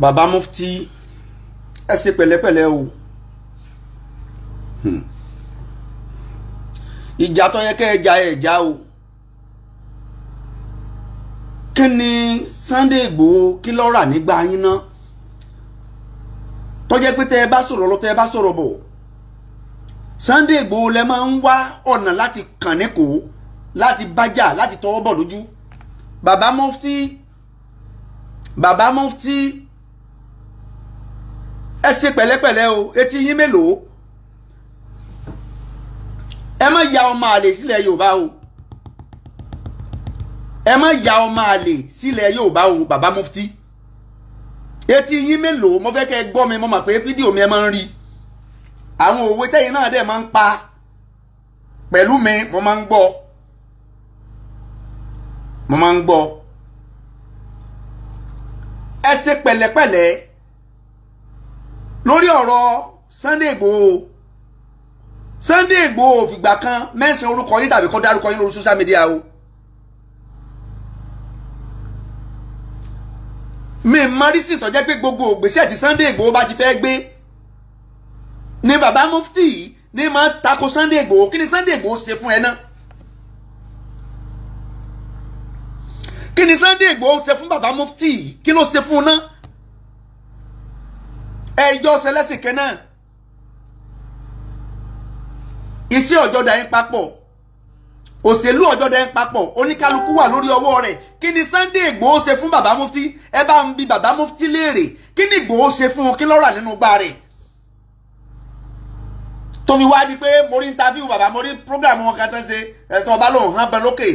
Bàbá Mufti, ẹ ṣe pẹ̀lẹ́pẹ̀lẹ́ o. Ìjà tó yẹ kẹ́ ẹ jà, ẹ jà o. Kí ni Sunday Igboho, kí ló rà nígbà yín ná tó jẹ́ pé tẹ́ ẹ bá sọ̀rọ̀ lọ, tẹ́ ẹ bá sọ̀rọ̀ bọ̀, Sunday Igboho lẹ máa ń wá ọ̀nà láti kàn ní kó, láti bájà, láti tọwọ́ bọ̀ lójú? Bàbá Mufti, Bàbá Mufti, ẹ ṣe pẹ̀lẹ́pẹ̀lẹ́ o. Etí yín mélòó? Ẹ má ya ọmọ àlè sílẹ̀ Yorùbá o. Ẹ má ya ọmọ àlè sílẹ̀ Yorùbá o. Bàbá Mufti, etí yín mélòó? Mo fẹ́ kẹ́ ẹ gbọ́ mi. Mo mọ̀ pé fídíò mi, ẹ máa ń rí àwọn òwe tẹ́yìn náà dẹ̀ máa ń pa pẹ̀lú mi. Mo máa ń gbọ́, mo máa ń gbọ́. Ẹ ṣe pẹ̀lẹ́pẹ̀lẹ́ lórí ọ̀rọ̀ Sunday Igboho. Sunday Igboho fìgbà kan mention orúkọ yín tàbí kó dárúkọ yín lórí social media o. Mi mọ́rísì tó jẹ́ pé gbogbo ògbésẹ̀ tí Sunday Igboho bá ti fẹ́ gbé ni Bàbá Mufti ní máa tako Sunday Igboho. Kí ni Sunday Igboho ṣe fún ẹ náà? Kí ni Sunday Igboho ṣe fún Bàbá Mufti? Kí ló ṣe fún un náà? Ẹjọ́ ṣẹlẹ́sìn kan náà, iṣẹ́ ọjọ́ dà yín papọ̀, òṣèlú ọjọ́ dà yín papọ̀, oníkálukú wà lórí ọwọ́ rẹ̀. Kí ni Sunday Igboho ṣe fún Bàbá Mufti? Ẹ bá ń bi Bàbá Mufti léèrè, kí ni Igboho ṣe fún un? Kí ló rà nínú gbá rẹ̀ tó fi wá di pé mo rí interview bàbá, mo rí program wọn kan tó ń ṣe, ẹ̀tọ́ ọba lòun hàn bẹ lókè,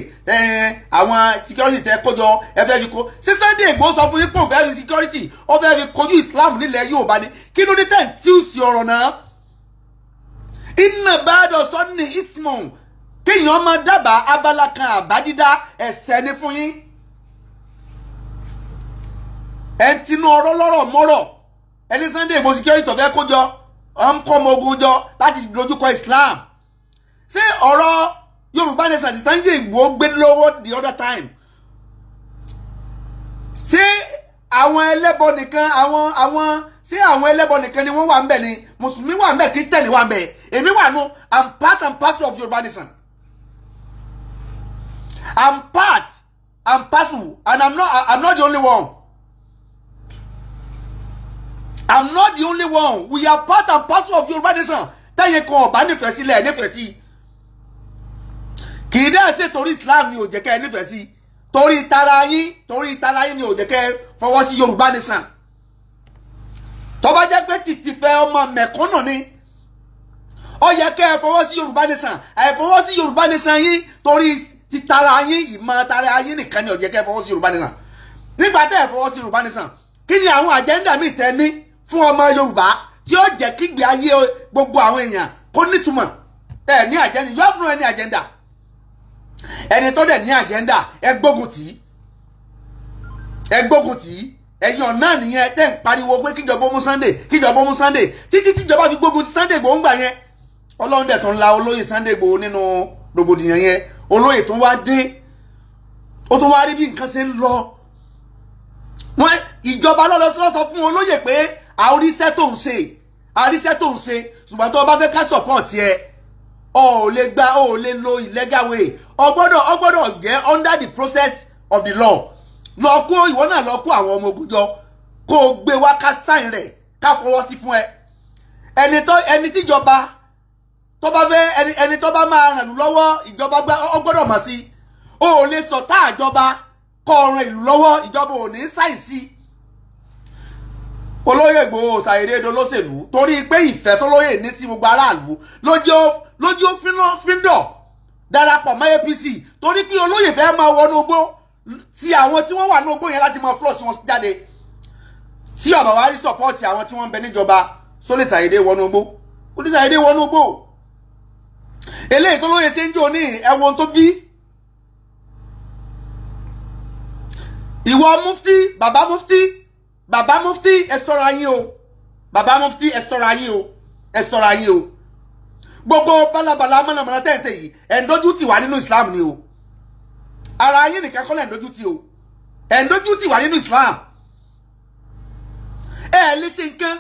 àwọn security tẹ kójọ, ẹ fẹ́ fi kó ṣé? Sunday Igboho sọ fún yín pé òun fẹ́ fi security, ó fẹ́ fi kojú Islam nílẹ̀ Yorùbá ni? Kí ló dé tẹ̀ ń tí ò sí ọ̀rọ̀ náà? Iná bá dọ̀ sọ́ni ismon, kéèyàn máa dábàá abala kan àbá dídá, ẹ̀ṣẹ̀ ni fún yín. Ẹ̀ ń tinú ọ̀rọ̀ lọ́rọ̀ mọ́rọ̀. Ẹni Sunday Igboho, security tó fẹ́ kójọ, ọ̀n kọ́ ọmọ ogun jọ láti dojúkọ Islam. Ṣé ọ̀rọ̀ Yorùbá nation àti Sunday Igboho gbé lọ́wọ́ the other time, ṣé àwọn ẹlẹ́bọ nìkan, àwọn ṣé àwọn ẹlẹ́bọ nìkan ni wọ́n wà ń bẹ̀ ni? Mùsùlùmí wà ń bẹ̀, Kírísítẹ̀nì wà ń bẹ̀, èmi wà nù. I'm part and parcel of Yorùbá nation. I'm part and parcel, and I'm not the only one. I'm not the only one. We are part and parcel of Yorùbá nation. Tẹ́yìn kan ọ̀bá nífẹ̀ẹ́ sílẹ̀ nífẹ̀ẹ́ sí, kì í dẹ́ ṣe torí Islam ni ò jẹ́ kẹ́ ẹ nífẹ̀ẹ́ sí. Torí tara yín, torí tara yín ni ò jẹ́ kẹ́ ẹ fọwọ́ sí Yorùbá nation. Tó bá jẹ́ pé tìtì fẹ́ ọmọ mẹ̀kúnnù ni, ó yẹ kẹ́ ẹ fọwọ́ sí Yorùbá nation. Àìfọwọ́ sí Yorùbá nation yín, torí ti tara yín, ìmọ̀ tara yín nìkan ni ò jẹ́ kẹ́ ẹ fọwọ́ sí Yorùbá nation. Nígbà tẹ́ ẹ fọwọ́ sí Yorùbá nation, kí ni àwọn agenda míì tẹ́ ní fún ọmọ Yorùbá tí ó jẹ́ kígbe ayé gbogbo àwọn èèyàn kó nítumọ̀? Ẹ ní agenda. You have no any agenda. Ẹni tó dẹ̀ ní agenda, ẹ gbógun tì í, ẹ gbógun tì í. Ẹ̀yin ọ̀nà nìyẹn tẹ́ ń pariwo pé kíjọba mú Sunday, kíjọba mú Sunday, títí tíjọba fi gbógun ti Sunday Igboho ńgbà yẹn. Ọlọ́run dẹ̀ tó ń la olóyè Sunday Igboho nínú rògbòdìyàn yẹn. Olóyè tó wá dé, ó tún wá rí bí nǹkan ṣe ń lọ. Wọ́n ìjọba lọ́lọ́sọ fún olóyè pé àríṣẹ́ tó ń ṣe, àríṣẹ́ tó ń ṣe, ṣùgbọ́n tó o bá fẹ́ ká support ẹ, o ò lè gba, o ò lè lo illegal way. O gbọ́dọ̀ jẹ́ under the process of the law. Lọ kó ìwọ náà, lọ kó àwọn ọmọ ogun jọ, kó o gbé wá, ká sign rẹ̀, ká fọwọ́ sí fún ẹ. Ẹni tó ẹni tíjọba tó bá fẹ́, ẹni tó bá máa ràn lọ́wọ́ ìjọba, ọ gbọ́dọ̀ mọ̀ sí. O ò lè sọ tá àjọba kọ́ ọ̀ràn ìlú lọ́wọ́, ìjọba ò ní sign sí. Olóyè Ìgbòho ṣàyẹ̀dẹ̀ olóṣèlú torí pé ìfẹ́ tó lóyè ní sí gbogbo aráàlú lójú fíndọ̀ darapọ̀ mọ́ APC, torí pé olóyè fẹ́ máa wọnú igbó ti àwọn tí wọ́n wà ní igbó yẹn láti máa flush wọn jáde. Tí ọ̀bà wa rí support àwọn tí wọ́n ń bẹ níjọba, sólè ṣàyẹ̀dẹ̀ wọnú igbó, ó ní ṣàyẹ̀dẹ̀ wọnú igbó. Eléyìí tó lóye ṣe ń jò ní ẹ̀wọ̀n tó bí ìwọ Mufti, Bàbá Mufti, Bàbá Mufti, ẹ ṣọ́ra yín o. Bàbá Mufti, ẹ ṣọ́ra yín o, ẹ ṣọ́ra yín o. Gbogbo bálabàlà mọ̀nàmọ́ná tẹ̀ ń ṣe yìí, ẹ̀ ń dójú tì wá nínú Islam ni o. Ara yín nìkan kọ́ lẹ̀ ń dójú tì o, ẹ̀ ń dójú tì wá nínú Islam. Ẹ lè ṣe nǹkan,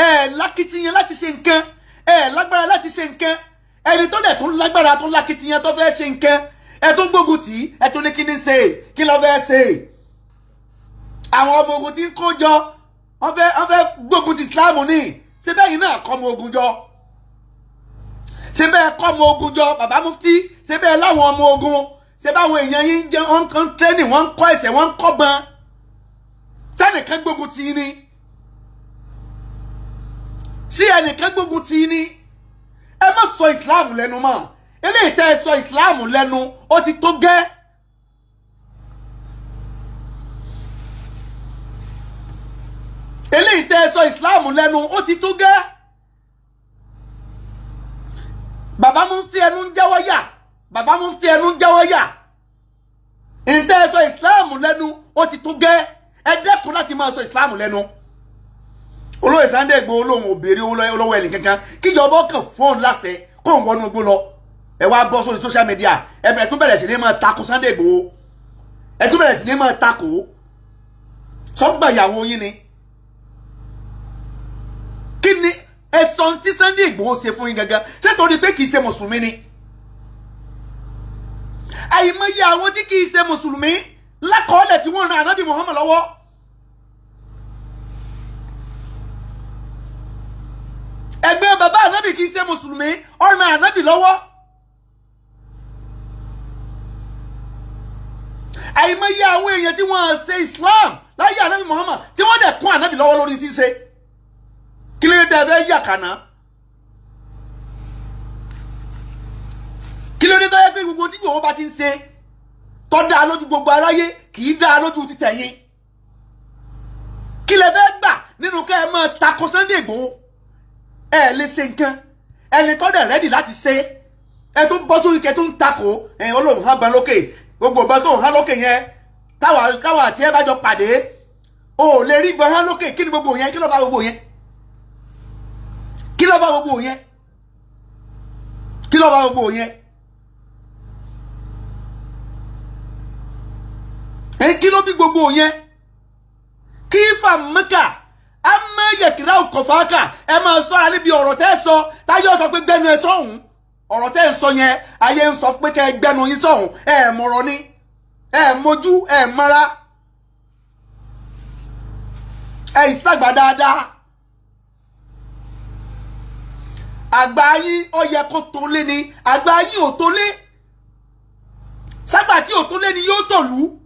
ẹ lákìtìyàn láti ṣe nǹkan, ẹ lágbára láti ṣe nǹkan. Ẹni tó dẹ̀ tún lágbára, tó lákìtìyàn, tó fẹ́ ṣe nǹkan, ẹ tún gbógun tì í, ẹ tún ní kí ni ṣe, kí ló fẹ́ ṣe. Àwọn ọmọ ogun tí ń kó jọ, wọ́n fẹ́ gbógun ti Islam ní. Ṣé bẹ́ẹ̀ náà kọ́ ọmọ ogun jọ? Ṣé bẹ́ẹ̀ kọ́ ọmọ ogun jọ, bàbá mufti? Ṣé bẹ́ẹ̀ láwọn ọmọ ogun? Ṣé báwọn èèyàn yín jẹ́ wọ́n ń training, wọ́n ń kọ́ ẹsẹ̀, wọ́n ń kọ́ bọn? Sẹ́nìkan gbógun tì í ni? Sí ẹnìkan gbógun tì í ni? Ẹ má sọ Islam lẹ́nu mọ́. Eléyìí tẹ́ ẹ sọ Islam lẹ́nu, ó ti tó gẹ́. Eléyìí tẹ́ ẹ sọ Islam lẹ́nu, ó ti tó gẹ́. Bàbá mufti, ẹnu ń jẹ́wọ́ yà. Bàbá mufti, ẹnu ń jẹ́wọ́ yà. Ǹtẹ́ ẹ sọ Islam lẹ́nu, ó ti tó gẹ́. Ẹ dẹ́kun láti máa sọ Islam lẹ́nu. Olóyè Sunday Igboho lòun ò béèrè owó lọ́wọ́ ẹnì kankan, kíjọba kàn fóun láṣẹ kóun wọnú igbó lọ. Ẹ wá bọ́ sórí social media, ẹ tún bẹ̀rẹ̀ sí ní máa tako Sunday Igboho, ẹ tún bẹ̀rẹ̀ sí ní máa tako sọ́gbà ìyàwó yín ni. Kí ni ẹ sọ tí Sunday Igboho ṣe fún yín gangan? Ṣé torí pé kì í ṣe mùsùlùmí ni? Àìmọye àwọn tí kì í ṣe mùsùlùmí lákọọ́lẹ̀ tí wọ́n ran Ànábì Muhammad lọ́wọ́. Ẹgbẹ́ bàbá Ànábì kì í ṣe mùsùlùmí, ó ran Ànábì lọ́wọ́. Àìmọye àwọn èèyàn tí wọ́n ṣe Islam láyé Ànábì Muhammad tí wọ́n dẹ̀ kún Ànábì lọ́wọ́ lórí tí ń ṣe. Kí ló dé tẹ́ fẹ́ yà kàná? Kí ló dé tó yẹ pé gbogbo tí Ìgbòho bá ti ń ṣe tó dáa lójú gbogbo aráyé, kì í dáa lójú títẹ̀yìn? Kí lẹ fẹ́ gbà nínú kẹ́ ẹ máa tako Sunday Ìgbòho? Ẹ lè ṣe nǹkan. Ẹni tó dẹ̀ ready láti ṣe, ẹ tó bọ́ sórí kẹ́ tó ń takò ẹ. Olóhùn hàn ban lókè, gbogbo ọba tó ń hàn lókè yẹn, táwa káwa àti ẹ bá jọ pàdé, o ò lè rí ban hàn lókè. Kí ni gbogbo yẹn? Kí ló fà gbogbo yẹn? Kí ló fà gbogbo yẹn? Kí ló fà gbogbo yẹn? Ẹ kí ló bí gbogbo yẹn? Kí fà mẹ́kà amáyẹ̀kìrá òkòfàákà. Ẹ máa sọ ara níbi ọ̀rọ̀ tẹ́ ẹ sọ, táyọ̀ sọ pé gbẹ́nu ẹ sọ̀hún. Ọ̀rọ̀ tẹ́ ẹ sọ yẹn, ayé ń sọ pé kẹ́ ẹ gbẹ́nu yín sọ̀hún. Ẹ mọ̀rọ̀ ni, ẹ mojú, ẹ mọ́ra, ẹ ìsàgbà dáadáa. Àgbà yín, ó yẹ kó tó lé ni. Àgbà yín ò tó lé. Ságbà tí ò tó lé ni yóò tòlú.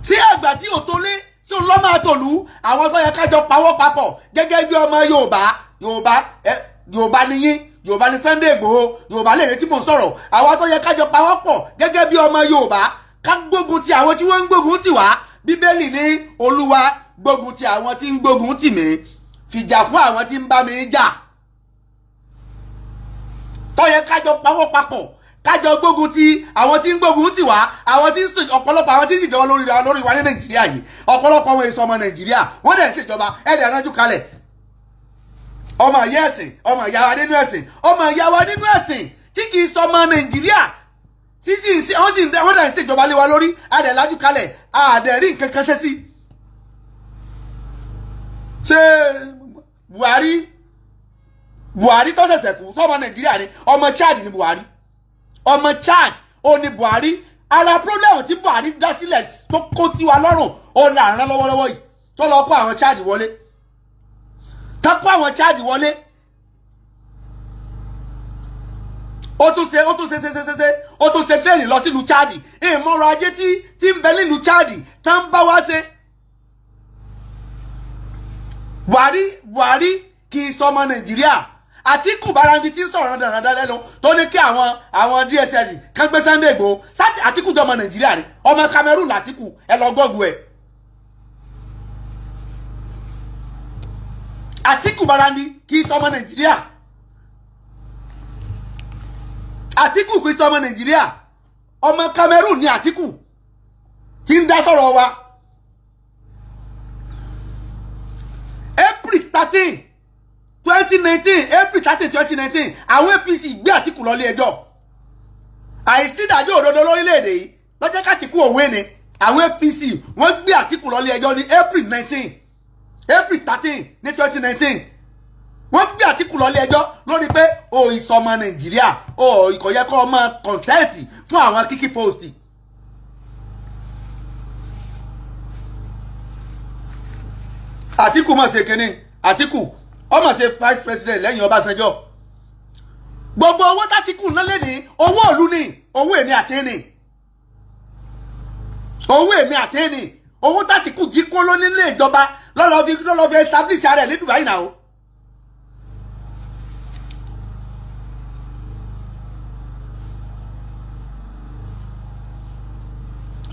Sí àgbà tí ò tó lé tí ò lọ́ máa tòlú. Àwọn tó yẹ kájọ pawọ́ papọ̀ gẹ́gẹ́ bí ọmọ Yorùbá, Yorùbá ẹ, Yorùbá ni yín, Yorùbá ni Sunday Igboho, Yorùbá lè retí mò ń sọ̀rọ̀. Àwọn tó yẹ kájọ pawọ́ pọ̀ gẹ́gẹ́ bí ọmọ Yorùbá, ká gbógun ti àwọn tí wọ́n ń gbógun tì wá. Bíbélì ní, "Olúwa, gbógun ti àwọn tí ń gbógun tì mí, fìjà fún àwọn tí ń bá mi jà." Tó yẹ kájọ pawọ́ papọ̀, kájọ gbógun ti àwọn tí ń gbógun tì wá. Àwọn tí ń sè, ọ̀pọ̀lọpọ̀ àwọn tí ń ṣèjọba lórí wa ní Nàìjíríà yìí, ọ̀pọ̀lọpọ̀ àwọn èso ọmọ Nàìjíríà, wọ́n dẹ̀ ń ṣèjọba. Ẹ̀dẹ̀ ránjú kalẹ̀. Ọmọ ìyá ẹ̀sìn, ọmọ ìyá wa nínú ẹ̀sìn, ọmọ ìyá wa nínú ẹ̀sìn tí kì í sọ ọmọ Nàìjíríà, tí sì ń wọ́n sì ń wọ́n dẹ̀ ń ṣèjọba lé wa lórí. Adẹ̀ lájú kalẹ̀, àdẹ̀ rí nǹkan kan ṣe sí. Ṣé Buhari, Buhari tó ṣẹ̀ṣẹ̀ kú, sọ́mọ Nàìjíríà ni? Ọmọ Chad ni Buhari, ọmọ Chad ó ní Buhari. Ara problem tí Buhari dá sílẹ̀ tó kó sí wa lọ́rùn, ó ní àrán lọ́wọ́lọ́wọ́ yìí tó lọ kó àwọn Chad wọlé, tó kó àwọn Chad wọlé. Ó tún ṣe ṣe ṣe ṣe ṣe, ó tún ṣe train lọ sílùú Chad. Ìmọ̀ràn ajé tí ń bẹ nílùú Chad tá ń bá wá ṣe. Buhari, Buhari kì í sọmọ Nàìjíríà. Àtíkù Bárandi tí ń sọ̀rọ̀ dandan lẹ́nu, tó ní kí àwọn DSS kán gbé Sunday Igboho sáti. Àtíkù jọ ọmọ Nàìjíríà rí? Ọmọ Cameroon làtíkù, ẹ lọ gọ́gù ẹ̀. Àtíkù Bárandi kì í sọmọ Nàìjíríà. Àtíkù kì í sọmọ Nàìjíríà, ọmọ Cameroon ní Àtíkù tí ń dá sọ̀rọ̀ wa. April 13, 2019, April 13, 2019, àwọn APC gbé Àtìkù lọ ilé ẹjọ́. Àìsí ìdájọ́ òdodo lórílẹ̀‐èdè yìí lọ́jọ́ k'Àtìkù òwe ni. Àwọn APC wọ́n gbé Àtíkù lọ ilé ẹjọ́ ní April 19, April 13 ní 2019. Wọ́n gbé Àtíkù lọ ilé ẹjọ́ lórí pé o ìsọmọ Nàìjíríà, o kò yẹ kó o máa contest fún àwọn key post. Àtíkù mọ̀ ṣe kínní, Àtíkù ó mọ̀ ṣe vice president lẹ́yìn Ọbásanjọ́. Gbogbo owó tÁtíkù ná lé ní owó òlu ni, owó èmi àti ẹni, owó èmi àti ẹni, owó tÁtíkù jí kó ló nílé ìjọba lọ́lọ́ fi establish ara ẹ̀ ní Dubai náà o.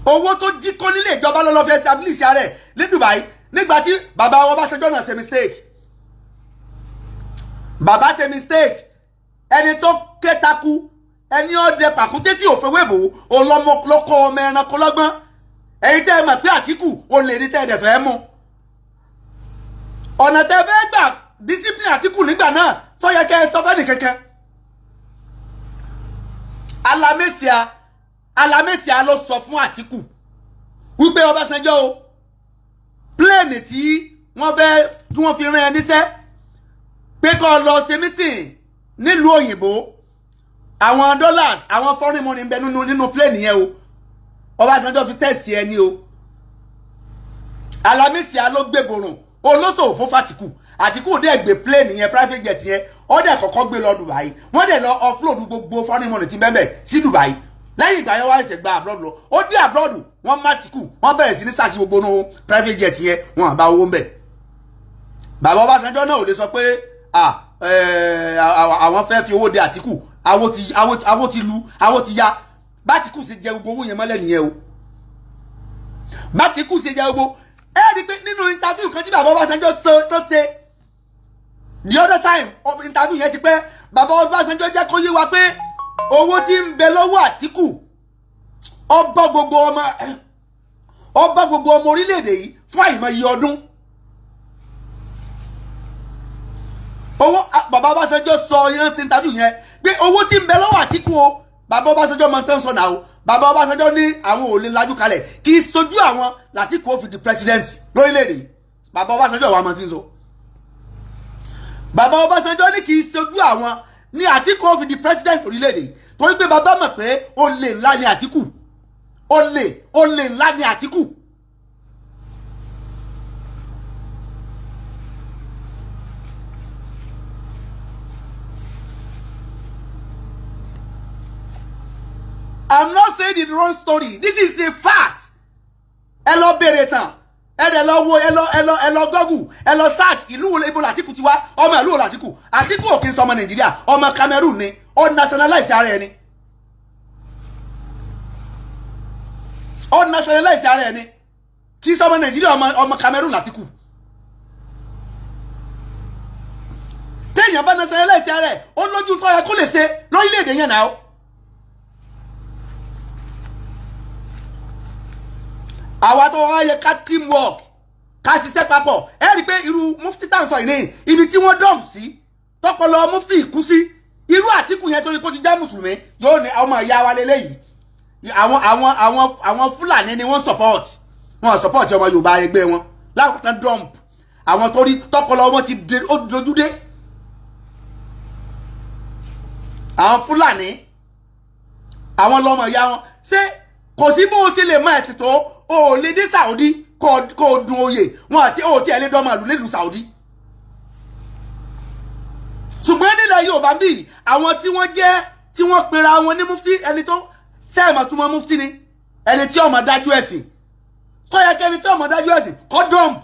Owó tó jí kó nílé ìjọba lọ́lọ́ fi establish ara ẹ̀ ní Dubai. Nígbà tí bàbá Ọbásanjọ́ náà ṣe mistake, bàbá ṣe mistake, ẹni tó kétaku, ẹni ọdẹ pàkúté tí ò fewé bò ó lọ́kọ́ ọmọ ẹranko lọ́gbọ́n. Ẹ̀yin tẹ́ ẹ mọ̀ pé Àtíkù ò lè ní tẹ́ ẹ dẹ̀ fẹ́ mú ọ̀nà tẹ́ fẹ́ gbà discipline Àtíkù nígbà náà, sọ yẹ kẹ́ ẹ sọ fẹ́ni kankan. Alamẹ́síà ló sọ fún Àtíkù wípé Ọbásanjọ́ o, plane tí wọ́n fẹ́ kí wọ́n fi rán ẹ níṣẹ́ pé kó lọ ṣe meeting nílùú òyìnbó, àwọn dollars, àwọn foreign money ń bẹ nínú plane yẹn o. Ọbásanjọ́ fi test ẹ ní o. Alamẹ́síà ló gbé borùn olóṣòwò fún Fàtíkù. Àtíkù dẹ̀ gbé plane yẹn, private jet yẹn, ó dẹ̀ kọ́kọ́ gbé lọ Dubai. Wọ́n dẹ̀ lọ offload gbogbo foreign money tí bẹ́ẹ̀ sí Dubai. Lẹ́yìn ìgbà yẹn, wá ṣẹ̀ṣẹ̀ gba abroad lọ. Ó dé abroad, wọ́n má Àtíkù, wọ́n bẹ̀rẹ̀ sí ní search gbogbo nínú private jet yẹn, wọ́n àbá owó ń bẹ̀. Bàbá Ọbásanjọ́ náà ò lè sọ pé àwọn fẹ́ fi owó de Àtíkù. Àwo ti lu, àwo ti ya. Bátìkù ṣe jẹ gbogbo owó yẹn mọ́lẹ̀ nìyẹn o. Bátìkù ṣe jẹ gbogbo ẹ rí i pé nínú interview kan tí bàbá Ọbásanjọ́ tó ṣe the other time, interview yẹn ti pẹ́, bàbá Ọbásanjọ́ jẹ́ kó yé wa pé owó tí ń bẹ lọ́wọ́ Àtíkù, ó bọ́ gbogbo ọmọ orílẹ̀-èdè yìí fún àìmọye ọdún. Owó, bàbá Ọbásanjọ́ sọ yẹn sí interview yẹn pé owó tí ń bẹ lọ́wọ́ Àtíkù o. Bàbá Ọbásanjọ́ máa ń tán sọ náà o. Bàbá Ọbásanjọ́ ní àwọn ò lè lajú kalẹ̀ kí sojú àwọn làtíkù ó fi di president lórílẹ̀-èdè yìí. Bàbá Ọbásanjọ́ wà máa ti ń sọ. Bàbá Ọbásanjọ́ ní kì í sojú àwọn ní Àtíkù ó fi di president lórílẹ̀-èdè yìí, torí pé bàbá mọ̀ pé olè ńlá ni Àtíkù, olè ńlá ni Àtíkù. I'm not saying the wrong story. This is a fact. Ẹ lọ bèrè tán, ẹ dẹ̀ lọ wo, ẹ lọ Google, ẹ lọ search ìlú wo, ibo làtìkù ti wá, ọmọ ìlú wo làtìkù. Àtìkù ò kí ń sọ ọmọ Nàìjíríà, ọmọ Cameroon ni. Ó nationalize ara ẹni, ó nationalize ara ẹni. Kì í sọ ọmọ Nàìjíríà, ọmọ Cameroon làtìkù. Téèyàn bá nationalize ara ẹ, ó lójú tó yẹ kó lè ṣe lórílẹ̀‐èdè yẹn náà. Àwa tó wá yẹ ká teamwork, ká ṣiṣẹ́ papọ̀. Ẹ rí i pé irú mufti tá à ń sọ yìí ní ibi tí wọ́n dump sí tọpọlọ mufti kú sí, irú Àtìkù yẹn, torí pé ó ti jẹ́ mùsùlùmí, yóò ní ọmọ ìyá wa lélẹ́yìí. Àwọn Fúlàní ni wọ́n support, wọ́n support ọmọ Yorùbá ẹgbẹ́ wọn láwọn tán dump, àwọn torí tọpọlọ wọn ti ó dojú dé. Àwọn Fúlàní, àwọn lọmọ ìyá wọn. Ṣé kò sí bó o ṣe lè mọ ẹ̀sìn tó, o ò lè dé Saudi kó o dun oyè wọn, àti o ò tiẹ̀ lè dọ́mọ ìlú nílùú Saudi. Ṣùgbọ́n nílẹ̀ Yorùbá bí, àwọn tí wọ́n jẹ́ tí wọ́n pera wọn ní mufti, ẹni tó sẹ́ẹ̀mọ̀ túmọ̀ mufti ni ẹni tí ó mọ̀ dájú ẹ̀sìn, tó yẹ kẹ́ni tí ó mọ̀ dájú ẹ̀sìn kó dump.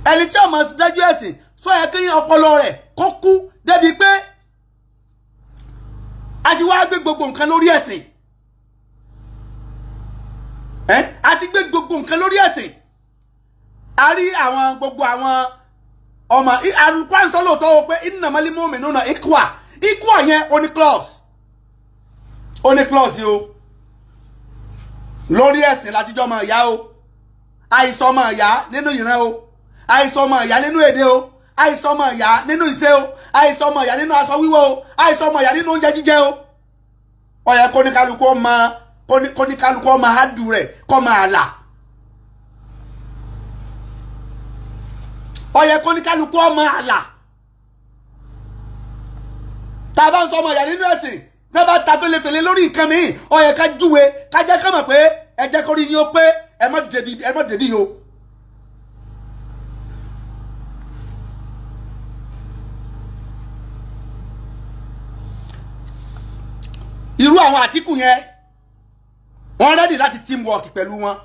Ẹni tí ó mọ̀ dájú ẹ̀sìn, tó yẹ kí ọpọlọ rẹ̀ kó kú débi pé a ti wá gbé gbogbo nǹkan lórí ẹ̀sìn. A ti gbé gbogbo nǹkan lórí ẹ̀sìn. A rí àwọn gbogbo àwọn ọmọ Al-Qur'an sọ lóòótọ́ o pé innamal mu'minuna ikhwa. Ikhwa yẹn, ó ní clause, ó ní clause o. Lórí ẹ̀sìn látijọ́ ọmọ ìyá o, àìsàn ọmọ ìyá nínú ìran o, àìsàn ọmọ ìyá nínú èdè o, àìsàn ọmọ ìyá nínú ìṣe o, àìsàn ọmọ ìyá nínú aṣọ wíwọ̀ o, àìsàn ọmọ ìyá nínú oúnjẹ jíjẹ o. Ó yẹ kóníkálukú ọmọ, kóníkálukú ọmọ ádùn rẹ̀ kọ́ máa là. Ó yẹ kóníkálukú ọmọ àlà. Tá a bá ń sọ ọmọ ìyá nínú ẹ̀sìn, tá a bá ta felefele lórí nǹkan mi, ó yẹ ká júwe, ká jẹ́ ká mọ̀ pé ẹ jẹ́ kórí yín ó pé, ẹ má débi, ẹ má débi o. Irú àwọn Àtíkù yẹn, wọ́n ready láti teamwork pẹ̀lú wọn.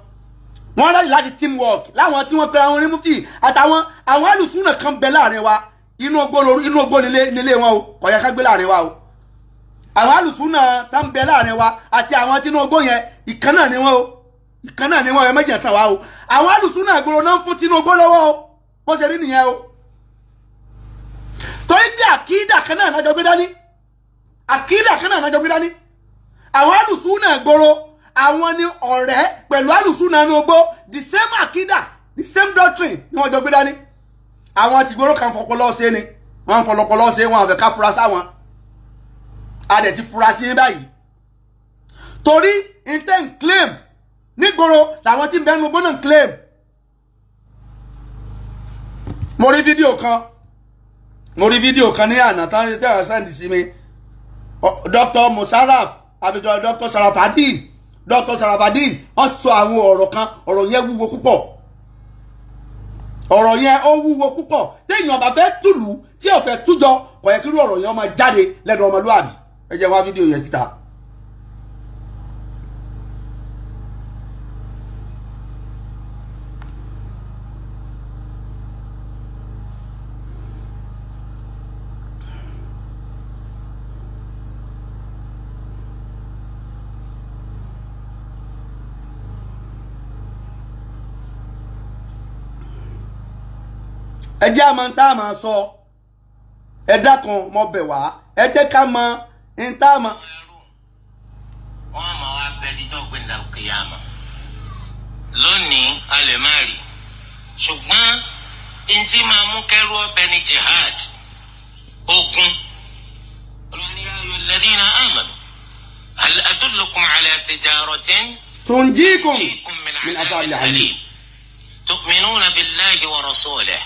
Wọ́n ready láti teamwork láwọn tí wọ́n pe àwọn onímùtì àtàwọn àwọn alùsùnà kan bẹ láàrin wa. Inú ogbó inú ogbó nílé nílé wọn o, kò yẹ ká gbé láàrin wa o. Àwọn alùsùnà tá ń bẹ láàrin wa àti àwọn tí inú ogbó yẹn, ìkan náà ni wọn o, ìkan náà ni wọn, ẹ méjì tàn wá o. Àwọn alùsùnà ìgboro náà ń fún Tinubu lọ́wọ́ o, bó ṣe rí nìyẹn o. Torí pé àkídà kan náà lájọ gbé dání, àkídà kan náà lájọ gbé dání. Àwọn alùsùnà ìgboro, àwọn ni ọ̀rẹ́ pẹ̀lú alùsùnà inú ogbó. The same àkídà, the same doctrine ni wọ́n jọ gbé dání. Àwọn tìgboro kan fọpọlọ ṣe ni wọ́n fọlọpọlọ ṣe, wọn àfẹ́ ká fura sáwọn. A dẹ̀ ti fura sí báyìí, torí intent claim nígboro làwọn tí ń bẹnu gbóná claim. Mo rí fídíò kan, mo rí fídíò kan ní àná tán tẹ́wọ̀n send sí mi. Dr. Musaraf àbí Dr. Sharafadin, Dr. Sharafadin, wọ́n sọ àwọn ọ̀rọ̀ kan. Ọ̀rọ̀ yẹn wúwo púpọ̀, ọ̀rọ̀ yẹn ó wúwo púpọ̀. Téèyàn bá fẹ́ tùlù tí ò fẹ́ tújọ, kò yẹ kí irú ọ̀rọ̀ yẹn máa jáde lẹ́nu ọmọlúwàbí. Ẹ jẹ́ wá fídíò yẹn síta. Ẹ jẹ́ àmọ́ tá a máa sọ. Ẹ dákun, mo bẹ̀ wá, ẹ jẹ́ ká mọ n tá a mọ. Wọ́n máa wá bẹ dídọ́ gbẹ̀ndà kìyàmà lónìí, a lè má rí, ṣùgbọ́n ntí máa mú kẹ́rù ọbẹ̀ ní jihad, ogun. Olùwàní يا أيها الذين آمنوا هل أدلكم على تجارة تنجيكم تنجيكم من من عذاب عذاب أليم أليم تؤمنون بالله ورسوله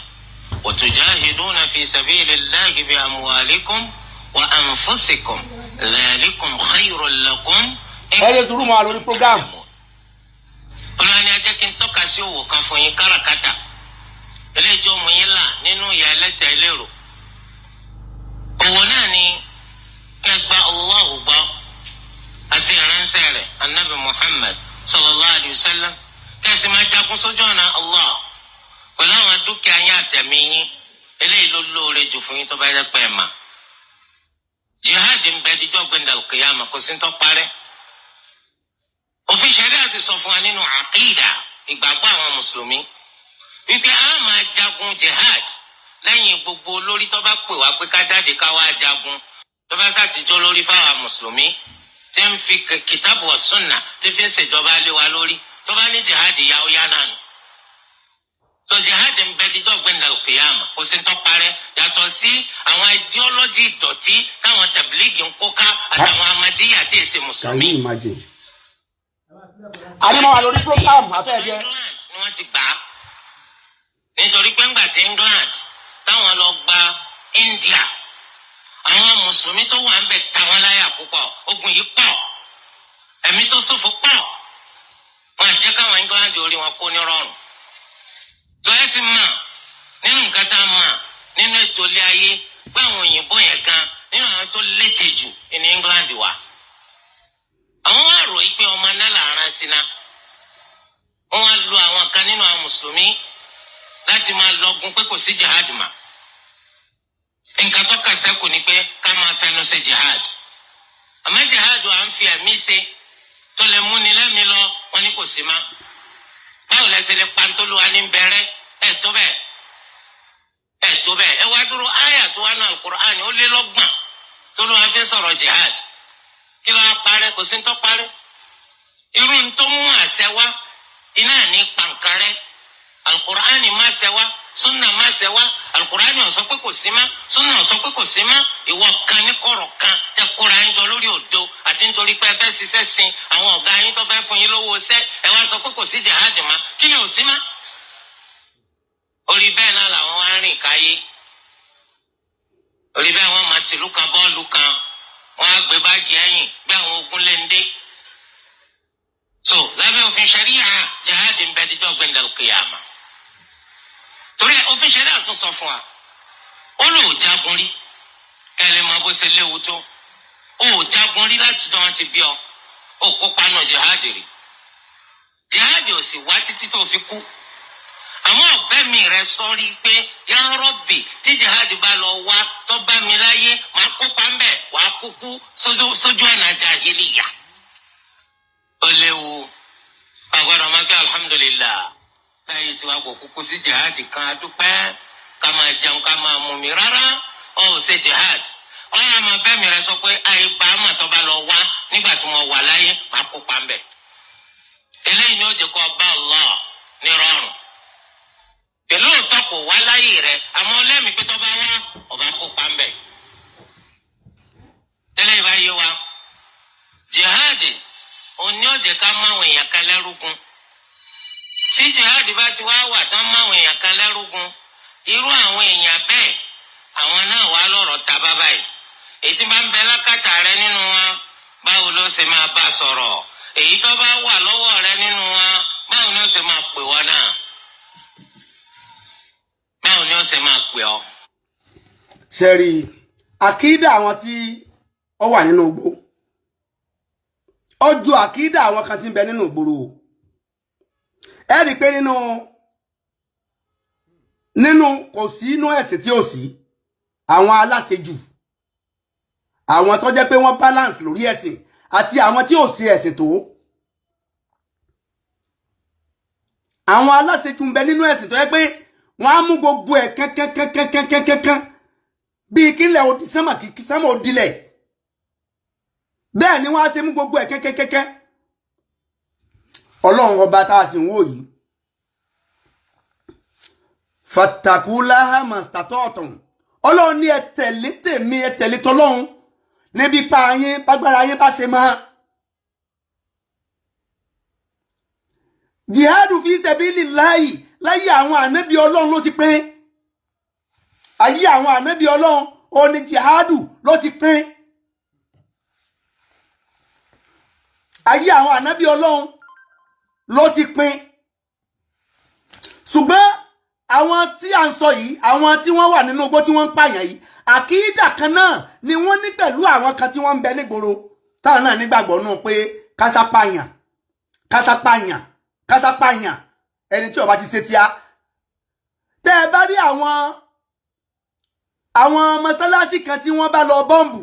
وتجاهدون في سبيل الله بأموالكم وأنفسكم ذلكم خير لكم إن Ẹ yẹ sùúrù mọ́ wa lórí program. Olúwa ní, ẹ jẹ́ kí n tọ́ka sí òwò kan fún yín, káràkátà eléyìí tó mú yín là nínú ìyà ẹlẹ́tẹ̀ ẹlẹ́rò. Òwò náà ni kẹ́ gba Allahu gbọ́ àti ìránṣẹ́ rẹ̀ anabi Muhammad sallallahu alayhi wa sallam, kẹ́ sì máa jagun sójú ọ̀nà Allah pẹ̀lú àwọn dúkìá yín àtẹ̀mí yín. Eléyìí ló lóore jù fún yín tó bá yẹ pẹ́ mà. Jihad ń bẹ díjọ́ gbẹ̀ndàlùkìyàmà, kò sí ń tọ́ parẹ́. Òfin ṣẹ̀ríà sì sọ fún wa nínú àkídà, ìgbàgbọ́ àwọn mùsùlùmí, wípé a máa jagun jihad lẹ́yìn gbogbo olórí tó bá pè wá pé ká jáde ká wá jagun, tó bá sàtijọ́ lórí fáwọn mùsùlùmí tí ń fi kìtàbù wa sunna tí fi ń ṣèjọba lé wa lórí, tó bá ní jihad yá, ó yá náà nù. Tó jihad ń bẹ dídọ́ gbẹ̀ndà òkèèyàmà, kò sí ń tọ́ parẹ́, yàtọ̀ sí àwọn ideology ìdọ̀tí táwọn tẹ̀blígì ń kó ká àtàwọn amadíyà tí èsè Can mùsùlùmí. you imagine? Àní mo wà lórí program afẹ́ẹ̀jẹ́. England ni wọ́n ti gbà á, nítorí pé ńgbà tí England táwọn lọ gba India, àwọn mùsùlùmí tó wà ń bẹ̀ táwọn láyà púpọ̀. Ogun yìí pọ̀, ẹ̀mí tó ṣòfò pọ̀. Wọn jẹ́ káwọn England orí wọn kó ní rọrùn. Tó ẹ sì mà nínú nǹkan tá a mà nínú ètò ilé ayé pé àwọn òyìnbó yẹn gan, nínú àwọn tó létè jù ní England wà, àwọn wá rò yí pé ọmọ náà là ń rán sí náà. Wọ́n wá lu àwọn kan nínú àwọn mùsùlùmí láti máa lọgun pé kò sí jihad mà. Nǹkan tó kà sẹ́kù ni pé ká máa fẹnu ṣe jihad, àmọ́ jihad à ń fi ẹ̀mí ṣe tó lè múni lẹ́mìí lọ, wọn ní kò sí má. Báwo lẹ ṣe lè pantolúwa ní bẹ̀rẹ̀? Ẹ̀ tó bẹ́ẹ̀, ẹ̀ tó bẹ́ẹ̀. Ẹ wá dúró, áyà tó wá náà Al-Qur'an ó lé lọ́gbọ̀n tó ló wá fi sọ̀rọ̀ jihad. Kí ló wá parẹ́? Kò sí ń tọ́ parẹ́. Irú ń tó mú àṣẹ wá iná ní pàǹkárẹ́. Alukur'ani má ṣe wá, sunna má ṣe wá. Alukur'ani ó sọ pé kò sí má, sunna ó sọ pé kò sí má. Ìwọ kan ní kọ̀rọ̀ kan tẹ kóra ń jọ lórí òdo àti nítorí. nítorí pé ẹ fẹ́ ṣiṣẹ́ sin àwọn ọ̀gá yín tó fẹ́ fún yín lówó iṣẹ́, ẹ wá sọ pé kò sí jihad mọ́. Kí ni ò sí mọ́? Orí bẹ́ẹ̀ náà làwọn wá ń rìn káyé. Orí bẹ́ẹ̀ wọ́n máa tìlú kan bọ́ọ̀lù kan, wọ́n á gbé báàgì ẹ̀yìn bí àwọn ogun lè ń dé. So lábẹ́ òfin ṣẹ̀ríà, jihad ń bẹ díjọ́ gbẹ̀ndàlùkìyàmà. Torí òfin ṣẹ̀ríà tún sọ fún wa, ó lò ó jagun rí, kẹ́lẹ́ mọ bó ṣe léwu tó. Ó jagun rí láti dán wọn ti bí ọ, ó kópa náà jihad rí. Jihad ò sì wá títí tó fi kú. Àmọ́ ọ̀bẹ mi rẹ sọrí pé ya Rabbi, tí jihad bá lọ wá tó bá mi láyé, máa kópa ń bẹ̀, wàá kúkú sójú ọ̀nà jahiliya. Ó léwu. Àgbàdo máa kí alhamdulillah láyé tí wàá kò kúkú sí jihad kan, adúpẹ́ ká máa jẹun ká máa mú mi. Rárá, ọ ò ṣe jihad. Ọ yà máa bẹ́ mi rẹ sọ pé àìbá àmọ̀ tó bá lọ wá nígbà tí mo wà láyé, máa kópa ń bẹ̀. Eléyìí ni ó jẹ́ kó bá Allah ní rọrùn. Pẹ̀lú òótọ́ kò wá láyé rẹ̀, àmọ́ lẹ́mìí pé tó bá wá, ọba kópa ń bẹ̀. Tẹ́lẹ̀ ìbá yé wa, jihad òní ó jẹ́ ká máwọn èèyàn kan lẹ́rúgun. Tí jihad bá ti wá wà tán máwọn èèyàn kan lẹ́rúgun, irú àwọn èèyàn bẹ́ẹ̀, àwọn náà wá lọ́rọ̀ ta bábà yìí. Èyí tí máa ń bẹ lákàtà rẹ nínú wa, báwo ló ṣe máa bá sọ̀rọ̀? Èyí tó bá wà lọ́wọ́ rẹ nínú wa, báwo ni ó ṣe máa pè wọ́n náà? Báwo ni ó ṣe máa pè ọ́? Ṣẹ̀rí àkídà àwọn tí ó wà nínú igbó, ó ju àkídà àwọn kan tí ń bẹ nínú ìgboro. Ẹ rí i pé nínú kò sí inú ẹ̀sìn tí ò sí àwọn aláṣejù, àwọn tó jẹ́ pé wọ́n balance lórí ẹ̀sìn, àti àwọn tí ò sí ẹ̀sìn tó. Àwọn aláṣejù ń bẹ nínú ẹ̀sìn tó jẹ́ pé wọ́n á mú gbogbo ẹ̀ kankankankankankankan bíi kílẹ̀ odi sánmà kí sánmà òdilẹ̀, bẹ́ẹ̀ ni wọ́n á ṣe mú gbogbo ẹ̀ kẹ́kẹ́kẹ́kẹ́. Ọlọ́run ọba tá a sì ń wò yìí, fatakulaha mastatọ́ọ̀tàn, Ọlọ́run ní ẹ tẹ̀lé tèmi, ẹ tẹ̀lé tọlọ́run níbi pa yín bágbára yín bá ṣe máa. Jihadu fi sabilillahi láyé àwọn ànábì Ọlọ́run ló ti pín. Ayé àwọn ànábì Ọlọ́run ó ní jihadu ló ti pín. Ayé àwọn ànábì Ọlọ́run ló ti pín. Ṣùgbọ́n àwọn tí à ń sọ yìí, àwọn tí wọ́n wà nínú igbó tí wọ́n ń pààyàn yìí, àkídà kan náà ni wọ́n ní pẹ̀lú àwọn kan tí wọ́n ń bẹ nígboro, táwọn náà nígbàgbọ́ nù pé kásápàyàn kásápàyàn kásápàyàn ẹni tí ó bá ti ṣe tíá. Tẹ́ ẹ bá rí àwọn mọ́sálásí kan tí wọ́n bá lọ bọ́ǹbù,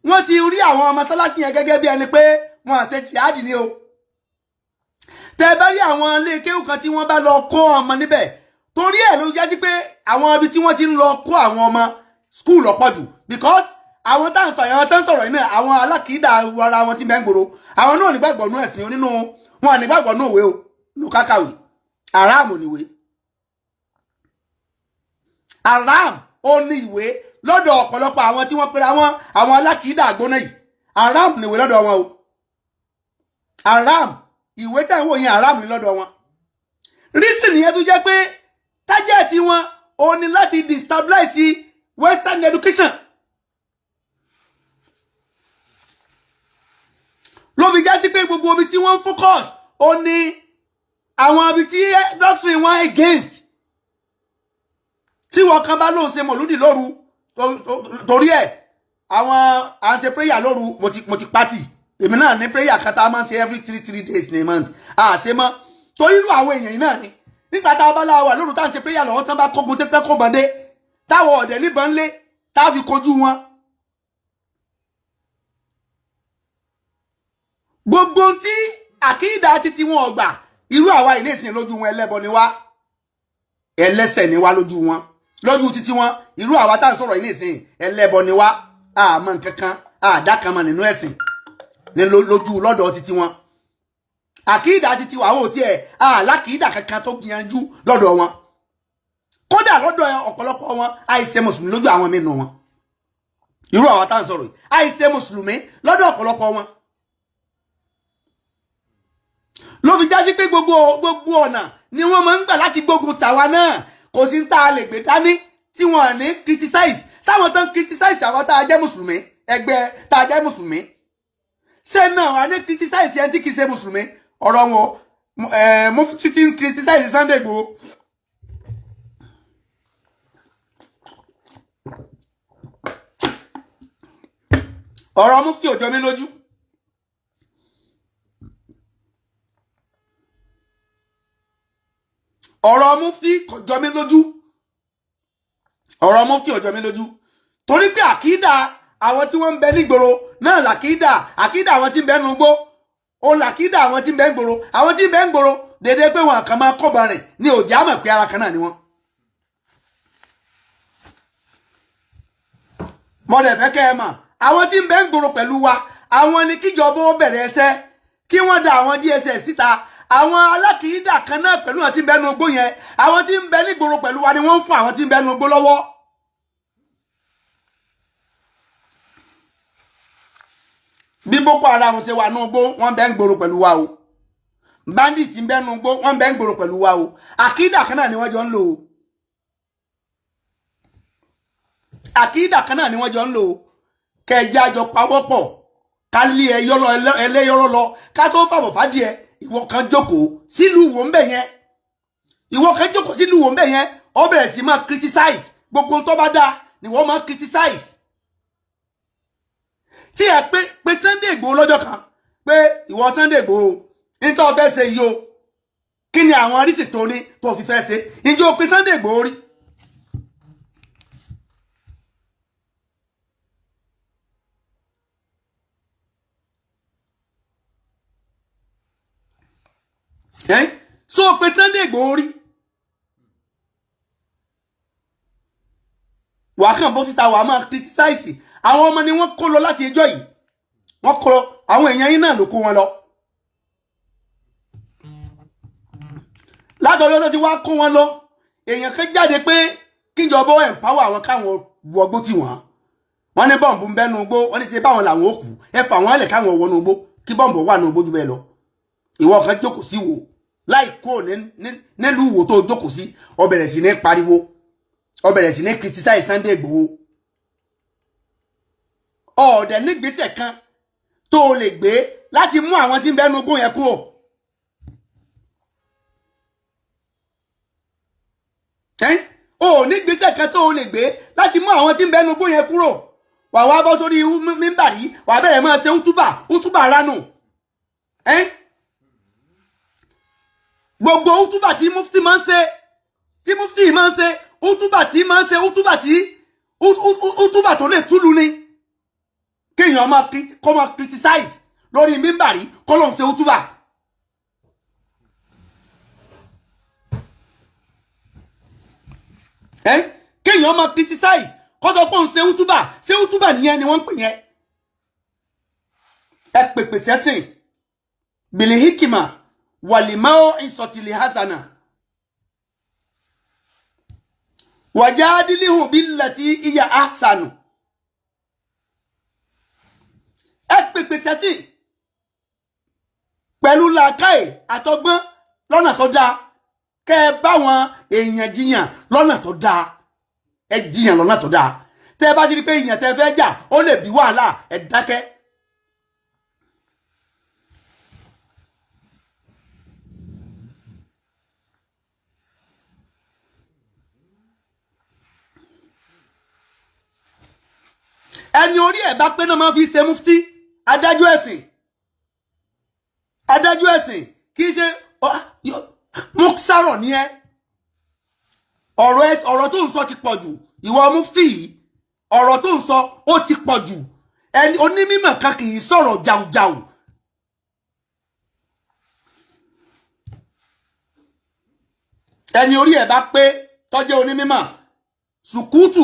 wọ́n ti rí àwọn mọ́sálásí yẹn gẹ́gẹ́ bí ẹni pé wọ́n àṣẹ jihadi ni o. Tẹ́ ẹ bá rí àwọn ilé kéwù kan tí wọ́n bá lọ kó ọmọ níbẹ̀, torí ẹ̀ ló jẹ́ sí pé àwọn ibi tí wọ́n ti ń lọ kó àwọn ọmọ skul lọ́pọ̀ jù, because àwọn tá à ń sọ, àwọn tá ń sọ̀rọ̀ yìí náà, àwọn alákìídà ara wọn ti bẹ́ ń gbòòrò, àwọn náà nígbàgbọ́ nú ẹ̀sìn nínú wọn, nígbàgbọ́ nú òwe o, nú kákàwé aráàmù níwé, aráàmù ó ní ìwé lọ́dọ̀ ọ̀pọ̀lọpọ̀ àwọn tí wọ́n pera wọn àwọn alákìídà àgbóná yìí, aráàmù níwé lọ́dọ̀ wọn o. Aráàmù ìwé tẹ̀ ń wò yẹn, aráàmù ní lọ́dọ̀ wọn. Rísì nìyẹn tó jẹ́ pé tájẹ̀tì wọn ò ní láti destabilize Western education. Ló fi já sí pé gbogbo ibi tí wọ́n ń focus ó ní àwọn ibi tí doctrine wọn against. Tí wọn kan bá lóun ṣe mọ̀lúdì lóru, torí ẹ̀ àwọn à ń ṣe prayer lóru, mo ti pátì èmi náà ní prayer kan tá a máa ń ṣe every three days ní month, à ṣe mọ́ torí irú àwọn èèyàn yìí náà ni. Nígbà tá a bá láwa lóru tá à ń ṣe prayer lọ́wọ́, tán bá kógun tẹ́tẹ́ kó bọ̀dé, táwọn ọ̀dẹ̀ níbọn lé tá a fi kojú wọn. Gbogbo tí àkídà títí wọn ọgbà, irú àwa ilé ìsìn lójú wọn ẹlẹ́bọ ni wá, ẹlẹ́ṣẹ̀ ni wá lójú wọn, lójú títí wọn. Irú àwa tá à ń sọ̀rọ̀ ilé ìsìn ẹlẹ́bọ ni wá, àmọ́ nǹkankan àdá kan mọ̀ nínú ẹ̀sìn ní lójú lọ́dọ̀ títí wọn. Àkídà títí wà ó tiẹ̀ àlákìídà kankan tó gbìyànjú lọ́dọ̀ wọn. Kódà lọ́dọ̀ ọ̀pọ̀lọpọ̀ wọn àìṣe mùsùlùmí lójú àwọn mìíràn wọn. Irú àwa tá à ń sọ̀rọ̀ yìí àìṣe mùsùlùmí lọ́dọ̀ ọ̀pọ̀lọpọ̀ wọn. sí pé gbogbo gbogbo ọ̀nà ni wọ́n máa ń gbà láti gbógun tàwa náà. Kò sí tá a lè gbé dání tí wọ́n ní criticize. Sáwọn tó ń criticize àwọn tá a jẹ́ mùsùlùmí, ẹgbẹ́ tá a jẹ́ mùsùlùmí, ṣé náà wà ní criticize ẹni tí kì í ṣe mùsùlùmí? Ọ̀rọ̀ wọn, mufti ti ń criticize Sunday Igboho. Ọ̀rọ̀ mufti ò jọ mí lójú. Ọ̀rọ̀ mufti kò jọ mí lójú. Ọ̀rọ̀ mufti ò jọ mí lójú torí pé àkídà àwọn tí wọ́n ń bẹ nígboro náà làkídà. Àkídà àwọn tí ń bẹ nugbó ó làkídà àwọn tí ń bẹ ń gboro. Àwọn tí ń bẹ ń gboro dédé pé wọn kàn máa kọ́ba rìn ní òjá mọ̀ pé ara kan náà ni wọ́n. Mo dẹ̀ fẹ́ kẹ́ ẹ mọ̀, àwọn tí ń bẹ ń gboro pẹ̀lú wa, àwọn ni kíjọba ó bẹ̀rẹ̀ ẹsẹ̀ kí wọ́n da àwọn DSS síta. Àwọn alákìídà kan náà pẹ̀lú àwọn tí ń bẹ nu igbó yẹn, àwọn tí ń bẹ nígboro pẹ̀lú wa ni wọ́n ń fún àwọn tí ń bẹ nu igbó lọ́wọ́. Bí Boko Haram ṣe wà nú igbó, wọ́n bẹ ń gboro pẹ̀lú wa o. Bandit ń bẹ nú igbó, wọ́n bẹ ń gboro pẹ̀lú wa o. Àkídà kan náà ni wọ́n jọ ń lò o. Àkídà kan náà ni wọ́n jọ ń lò o. Kẹjá jọ pawọ́pọ̀ ká lé ẹlẹ́yọrọ lọ ká tó fàbọ̀ fàdíẹ. Ìwọ kan jókòó sílùú wo ń bẹ̀ yẹn, ìwọ kan jókòó sílùú wo ń bẹ̀ yẹn, ó bẹ̀rẹ̀ sí máa criticize gbogbo tó bá dáa ni wọ́n máa criticize. Tí ẹ pé pé Sunday Igboho lọ́jọ́ kan pé ìwọ Sunday Igboho, nítorí o fẹ́ ṣe yìí o, kí ni àwọn arísì tó ní tó fi fẹ́ ṣe? Ìjọ pé Sunday Igboho rí? So pé Sunday Igboho rí, wàá kàn bó síta, wàá máa criticize. Àwọn ọmọ ni wọ́n kó lọ láti ẹjọ́ yìí, wọ́n kó lọ, àwọn èèyàn yín náà ló kó wọn lọ. Látọjọ́ tó ti wá kó wọn lọ, èèyàn kan jáde pé kíjọba empower àwọn káwọn wọgbó tì wọ́n. Wọ́n ní bọ́ǹbù ń bẹ́nu igbó, wọ́n ní ṣe báwọn làwọn ò kú, ẹ fà wọ́n lẹ̀ káwọn wọnú igbó, kí bọ́ǹbù wà nù igbó jù bẹ́ẹ̀ lọ. Ìwọ kan jókòó sí wò láì kó nílùú wò tó jókòó sí, ó bẹ̀rẹ̀ sí ní pariwo, ó bẹ̀rẹ̀ sí ní criticize Sunday Igboho. Ọ̀ọ́dẹ̀ nígbésẹ̀ kan tó o lè gbé láti mú àwọn tí ń bẹ́nu ogún yẹn kúrò. O nígbésẹ̀ kan tó o lè gbé láti mú àwọn tí ń bẹ́nu ogún yẹn kúrò. Wà wá bọ́ sórí mímbàrí, wà bẹ̀rẹ̀ máa ṣe útúbà útúbà ránù. Gbogbo útúbà tí mufti máa ń ṣe, tí mufti máa ń ṣe útúbà tí máa ń ṣe útúbà tí útúbà tó lè túlù ni. Kéèyàn máa kó máa criticize lórí mímbàrí kó lóun ṣe útúbà. Kéèyàn máa criticize kó tó pọ̀ ń ṣe útúbà, ṣe útúbà nìyẹn ni wọ́n ń pè yẹn. Ẹ pèpè sẹ́sìn bilihikima walimao insọtili hasana wàjáàdìlíhùn billati iya ahsanu. Ẹ pèpè sẹ́sìn pẹ̀lú làákàyè àtọgbọ́n lọ́nà tó dáa, kẹ́ ẹ bá wọn èèyàn jiyàn lọ́nà tó dáa. Ẹ jiyàn lọ́nà tó dáa. Tẹ́ ẹ bá ti rí pé èèyàn tẹ́ fẹ́ jà ó lè bí wàhálà, ẹ dákẹ́. Ẹni orí ẹ̀ bá pé náà máa fi ṣe mufti, adájọ́ ẹ̀sìn, adájọ́ ẹ̀sìn kì í ṣe muksarọ̀ ni ẹ. Ọ̀rọ̀ tó ń sọ ti pọ̀ jù. Ìwọ mufti yìí, ọ̀rọ̀ tó ń sọ ó ti pọ̀ jù. Ẹni onímọ̀ kan kì í sọ̀rọ̀ jàùjàù. Ẹni orí ẹ̀ bá pé tó jẹ́ onímọ̀, sùkúùtù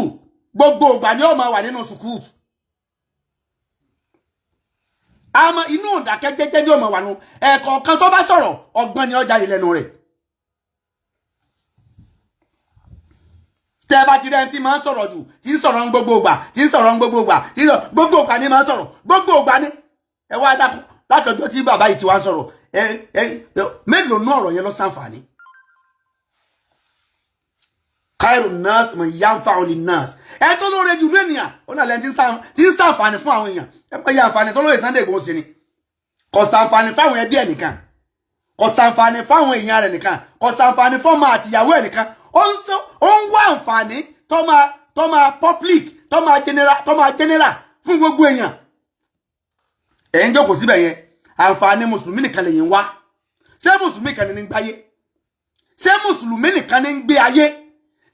gbogbo ìgbà ni ó máa wà nínú sùkúùtù. Àmọ́ inú ìdákẹ́ jẹ́jẹ́ ni ó máa wà nù. Ẹ̀ẹ̀kọ̀ọ̀kan tó bá sọ̀rọ̀, ọgbọ́n ni ó jáde lẹ́nu rẹ̀. Tẹ́ bá ti rẹ́ ẹni tí máa ń sọ̀rọ̀ jù, tí ń sọ̀rọ̀ ń gbogbo ìgbà, tí ń sọ̀rọ̀ ń gbogbo ìgbà, tí ń sọ̀rọ̀ gbogbo ìgbà ni máa ń sọ̀rọ̀ gbogbo ìgbà ni. Ẹ wá dákun, látọjọ́ tí bàbá yìí ti wá ń sọ̀rọ̀, Ẹ ẹ mélòó nú ọ̀rọ̀ yẹn ló ṣàǹfààní? Khairu nas man yanfa'u linnas. Ẹ tó lóore jù ní ènìyàn ó náà lẹ́ni tí ń ṣàǹfààní fún àwọn èèyàn. Ẹ bá yẹ àǹfààní tó lóye Sunday Igboho ṣe ni, kò ṣàǹfààní fáwọn ẹbí ẹ̀ nìkan, kò ṣàǹfààní fáwọn èèyàn rẹ̀ nìkan, kò ṣàǹfààní fọ́mọ àtìyàwó ẹ̀ nìkan. Ó ń wá àǹfààní tó máa public, tó máa general fún gbogbo èèyàn. Ẹ̀ ń jókòó síbẹ̀ yẹn, àǹfààní mùsùlùmí nìkan lè yín wá. Ṣé mùsùlùmí kan ní ń gbáyé? Ṣé mùsùlùmí nìkan ní ń gbé ayé?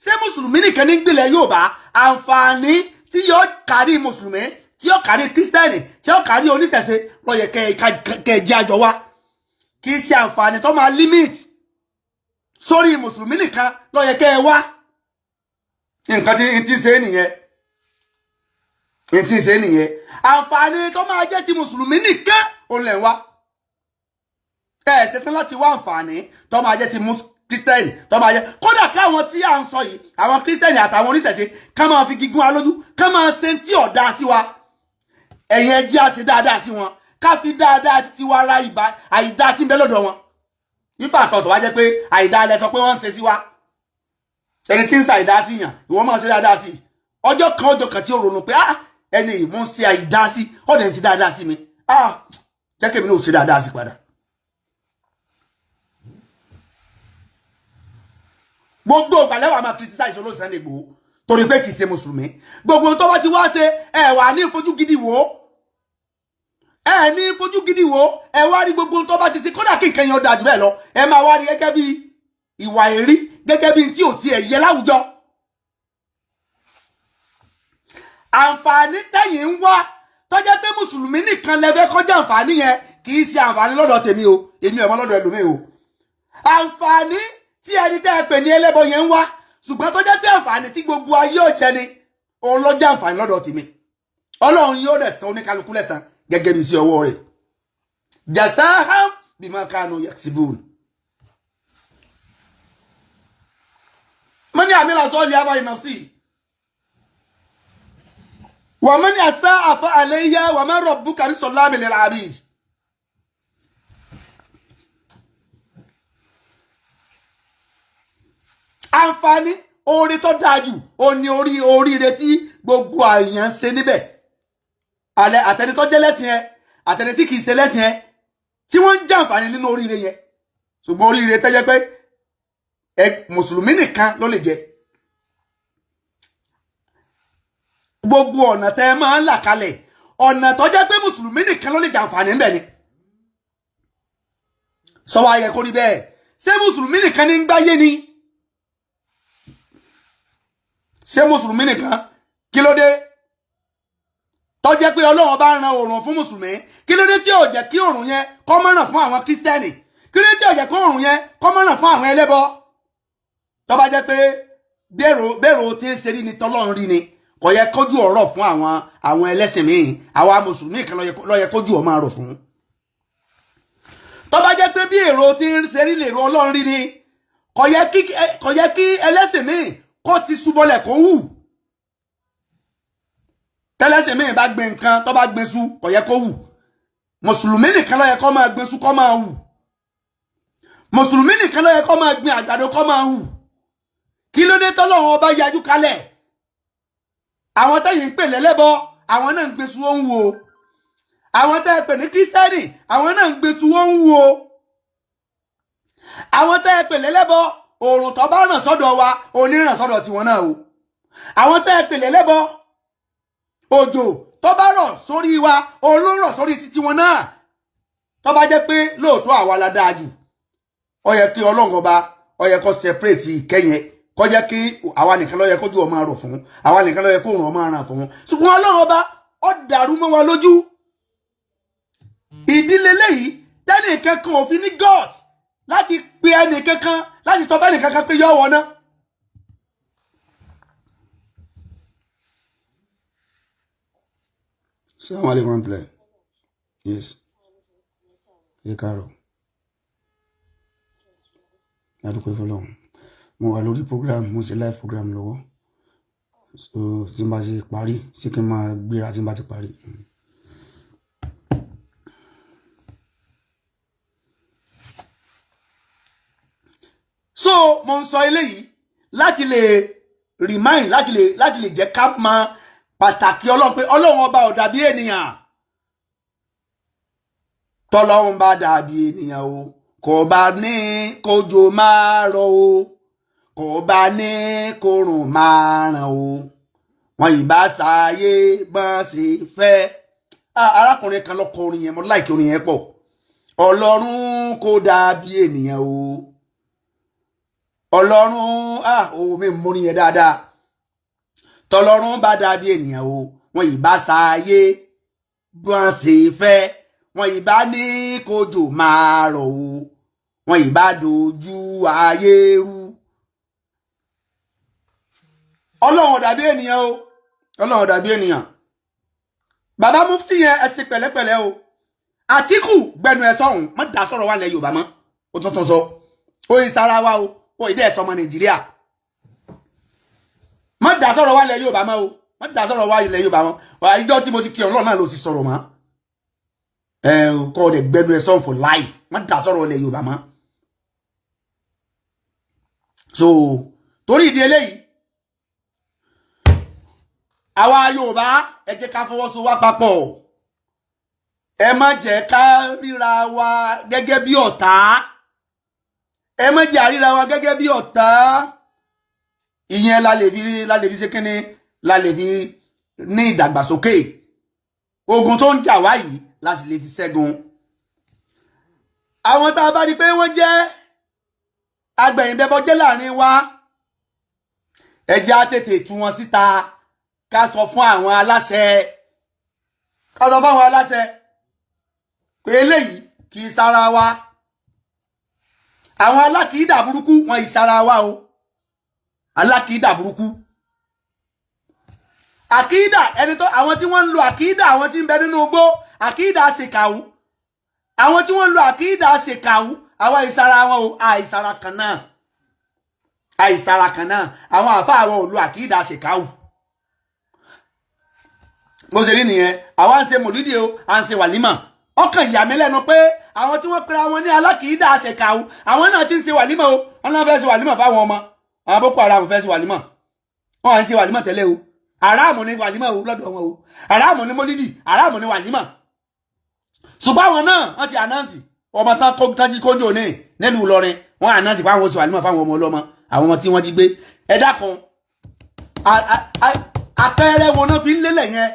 Ṣé mùsùlùmí nìkan ní ń gbélé Yorùbá? Àǹfààní tí yóò kárí mùsùlùmí, tí yóò kárí kírísítẹ́nì, tí yóò kárí oníṣẹ̀ṣe ló yẹ kẹ́ ẹ jẹ́ àjọ wa. Kì í ṣe àǹfààní tó máa limit sórí mùsùlùmí nìkan ló yẹ kẹ́ ẹ wá. Nǹkan tí n ti ṣe nìyẹn, n ti ṣe nìyẹn. Àǹfààní tó máa jẹ́ ti mùsùlùmí nìkan òun lẹ̀ ń wá. Ẹ ṣetán láti wá àǹfààní tó máa jẹ́ ti kírísítẹ́nì, tó máa jẹ́ kódà káwọn tí à ń sọ yìí, àwọn kírísítẹ́nì àtàwọn oníṣẹ̀ṣe, ká máa fi gígùn wa lójú, ká máa ṣe tí ọ̀dà sí wa. Ẹ̀yin ẹ jẹ́ á ṣe dáadáa sí wọn, ká fi dáadáa títí wá ra àìdá tí ń bẹ lọ́dọ̀ wọn. Ifá àtọ̀tọ̀ wá jẹ́ pé àìdá lẹ sọ pé wọ́n ń ṣe sí wa. Ẹni tí ń ṣe àìdá sí yàn, ìwọ máa ṣe dáadáa sí. Ọjọ́ kan ọjọ́ kan tí ó ronú pé ah, ẹni yìí mo ń ṣe àìdá sí, ọ̀dẹ̀ ń ṣe dáadáa sí mi, ah, jẹ́ kí èmi náà ṣe dáadáa sí padà. Gbogbo ìgbàlẹ̀ wà máa criticize olóòtú Sunday Igboho torí pé kì í ṣe mùsùlùmí. Gbogbo tó bá ti wá ṣe, ẹ wà ní fojú gidi wò ó, ẹ ní fojú gidi wò ó. Ẹ wá rí gbogbo tó bá ti ṣe, kódà kí nǹkan yẹn ó dáa jù bẹ́ẹ̀ lọ, ẹ máa wá rí gẹ́gẹ́ bí ìwà èrí, gẹ́gẹ́ bí tí ò tiẹ̀ yẹ láwùjọ. Àǹfààní tẹ̀yìn ń wá tó jẹ́ pé mùsùlùmí nìkan lẹ fẹ́ kọjá àǹfààní yẹn, kì í ṣe àǹfààní lọ́dọ̀ tèmi o, èmi ò mọ̀ lọ́dọ̀ ẹlòmíì o. Àǹfààní tí ẹni tẹ́ ẹ pè ní ẹlẹ́bọ yẹn ń wá, ṣùgbọ́n tó jẹ́ pé àǹfààní tí gbogbo ayé ò jẹ ni, òun ló jẹ́ àǹfààní lọ́dọ̀ tèmi. Ọlọ́run yóò dẹ̀ san oníkálukú lẹ́san gẹ́gẹ́ bí sí ọwọ́ rẹ̀. Jasaham bima kanu yaksibun. Mani amila sọ́ọ̀lì abáyé nafsi. Wa mani asa'a fa alayha wa ma rabbuka bisallamin lil abid. Àǹfààní oore tó dáa jù ó ní orí oríire tí gbogbo àyàn ṣe níbẹ̀. Alẹ́ àtẹni tó jẹ́ lẹ́sìn ẹ, àtẹni tí kìí ṣe lẹ́sìn ẹ, tí wọ́n ń jàǹfààní nínú oríire yẹn. Ṣùgbọ́n oríire tẹ́jẹ́ pé ẹ mùsùlùmí nìkan ló lè jẹ. Gbogbo ọ̀nà tẹ́ ẹ máa ń là kalẹ̀, ọ̀nà tó jẹ́ pé mùsùlùmí nìkan ló lè jàǹfààní ńbẹ̀ ni. Sọ wá yẹ kó rí bẹ́ẹ̀. Ṣé mùsùlùmí nìkan ní ń gbáyé ni? Ṣé mùsùlùmí nìkan? Kí ló dé tó jẹ́ pé Ọlọ́run bá ran oòrùn fún mùsùlùmí? Kí ló dé tí ò jẹ́ kí oòrùn yẹn kó má ràn fún àwọn kírísítẹ́nì? Kí ló dé tí ò jẹ́ kí oòrùn yẹn kó má ràn fún àwọn ẹlẹ́bọ? Tó bá jẹ́ pé bẹ́ẹ̀rù tí ń ṣe rí ni tọ́lọ́run rí ni, kò yẹ kójú ọ̀rọ̀ fún àwọn ẹlẹ́sìn míì. Àwa mùsùlùmí kan ló yẹ kójú ọ̀ máa rọ̀ fún. Tó bá jẹ́ pé bí èrò tí ń ṣe rí lèrò Ọlọ́run rí ni, kò yẹ kí ẹlẹ́sìn míì kó ti ṣubọlẹ̀ kó hù. Tẹ́lẹ́sìn míì bá gbin nǹkan, tó bá gbin iṣu, kò yẹ kó hù. Mùsùlùmí nìkan ló yẹ kó máa gbin iṣu kó máa hù. Mùsùlùmí nìkan ló yẹ kó máa gbin àgbàdo kó máa hù. Kí ló dé tọ́lọ́run ọba yájú kalẹ̀? Àwọn tẹ́yìn ń pè lẹ́lẹ́bọ, àwọn náà ń gbin iṣu ó ń hù o. Àwọn tẹ́ ẹ pè ní kírísítẹ́nì, àwọn náà ń gbin iṣu ó ń hù o. Àwọn tẹ́ ẹ pè lẹ́lẹ́bọ, òòrùn tó bá ràn sọ́dọ̀ wa oníràn sọ́dọ̀ tiwọn náà o. Àwọn tẹ́ ẹ pè lẹ́lẹ́bọ, òjò tó bá rọ̀ sórí wa olórọ̀ sórí títí wọn náà. Tó bá jẹ́ pé lóòótọ́ àwa la dáa jù, ó yẹ kí Ọlọ́run ọba ó yẹ kó separate ìkẹyìn, kó jẹ́ kí àwa nìkan ló yẹ kójú ọmọ rọ̀ fún, àwa nìkan ló yẹ kó ràn ọmọ ràn fún. Ṣùgbọ́n Ọlọ́run ọba ó dàrú mọ́ wa lójú. Ìdílé léyìí tẹ́nì kankan ò fi ní God láti pe ẹnì kankan, láti sọ fẹ́nì kankan pé yọ wọ náà. Assalamu alaikum warahmatullahi. Yes. Ẹ káàárọ̀. A dúpẹ́ fọ́lọ́run. Mo wà lórí program, mo ṣe live program lọ́wọ́. So tí n bá ti parí, ṣé kí n máa gbéra tí n bá ti parí. So mo ń sọ eléyìí láti lè remind, láti lè jẹ́ ká mọ pàtàkì Ọlọ́run, pé Ọlọ́run ọba ò dàbí ènìyàn. Tọ́lọ́run bá dàbí ènìyàn o, kò bá ní kójò máa rọ̀ o, kò bá ní kórùn máa ràn o, wọn ìbá ṣàyè bọ́n ṣe fẹ́. Arákùnrin kan ló kọ orin yẹn, mo like orin yẹn pọ̀. Ọlọ́run kò dàbí ènìyàn o, Ọlọ́run, omi mórin yẹn dáadáa. Tọlọ́run bá dàbí ènìyàn o, wọn ìbá ṣàyè bọ́n ṣe fẹ́, wọn ìbá ní kójò máa rọ̀ o, wọn ìbá dojú ayé rú. Ọlọ́run ò dàbí ènìyàn o, Ọlọ́run ò dàbí ènìyàn. Bàbá mufti yẹn, ẹ ṣe pẹ̀lẹ́pẹ̀lẹ́ o. Àtíkù, gbẹnu ẹ sọ̀hún, má dá sọ̀rọ̀ wà lẹ̀ Yorùbá mọ́. Ó tuntun sọ ó yìí sára wa o, ó ìdí ẹ̀ sọmọ Nàìjíríà. Má dá sọ̀rọ̀ wà lẹ̀ Yorùbá mọ́ o, má dá sọ̀rọ̀ wà lẹ̀ Yorùbá mọ́. Wà ìjọ tí mo ti kí Ọlọ́run náà ló ti sọ̀rọ̀ mọ́ ẹ. Kọ́ ọ dẹ̀ gbẹnu ẹ sọ̀hún for life, má dá sọ̀rọ̀ lẹ̀ Yorùbá mọ́. So torí ìdí eléyìí, àwa Yorùbá, ẹ jẹ́ ká fọwọ́sowọ́ papọ̀. Ẹ má jẹ́ ká ríra wa gẹ́gẹ́ bí ọ̀tá, ẹ má jẹ́ àríra wa gẹ́gẹ́ bí ọ̀tá. Ìyẹn la lè fi ṣe kínní, la lè fi ní ìdàgbàsókè. Ogun tó ń jà wá yìí la sì lè fi ṣẹ́gun. Àwọn tá a bá rí pé wọ́n jẹ́ agbẹ̀yìnbẹ́bọ jẹ́ láàrin wa, ẹ jẹ́ á tètè tú wọn síta, ká sọ fún àwọn aláṣẹ, ká sọ fún àwọn aláṣẹ pé eléyìí kì í sára wa. Àwọn alákìídà burúkú wọn ìsara wa o. Alákìídà burúkú, àkìídà ẹni tó, àwọn tí wọ́n ń lo àkìídà, àwọn tí ń bẹ nínú igbó, àkìídà ṣèkàwù, àwọn tí wọ́n ń lo àkìídà ṣèkàwù, àwọn ìsara wọn o. Àìsara kan náà, àìsara kan náà. Àwọn àfa àwọn ò lo àkìídà ṣèkàwù. Bó ṣe rí nìyẹn. Àwa ń ṣe mòlídìí o, à ń ṣe wàlímà. Ọkàn ìyà mi lẹ́nu pé àwọn tí wọ́n pera wọn ní alákìídà ṣèkàwù, àwọn náà ti ń ṣe wàlímà o. Wọn náà fẹ́ ṣe wàlímà fáwọn ọmọ. Àwọn Boko Haram fẹ́ ṣe wàlímà. Wọn à ń ṣe wàlímà tẹ́lẹ̀ o. Aráàmù ni wàlímà o lọ́dọ̀ wọn o, aráàmù ni mólídì, aráàmù ni wàlímà. Ṣùgbọ́n àwọn náà, wọ́n ti announce ọmọ tán kó tájí kójó ní nílùú Ìlọrin. Wọ́n announce pé àwọn oṣù wàlímà fáwọn ọmọ ọlọ́mọ, àwọn ọmọ tí wọ́n jí gbé. Ẹ dákun, àpẹẹrẹ wo náà fi ń lélẹ̀ yẹn?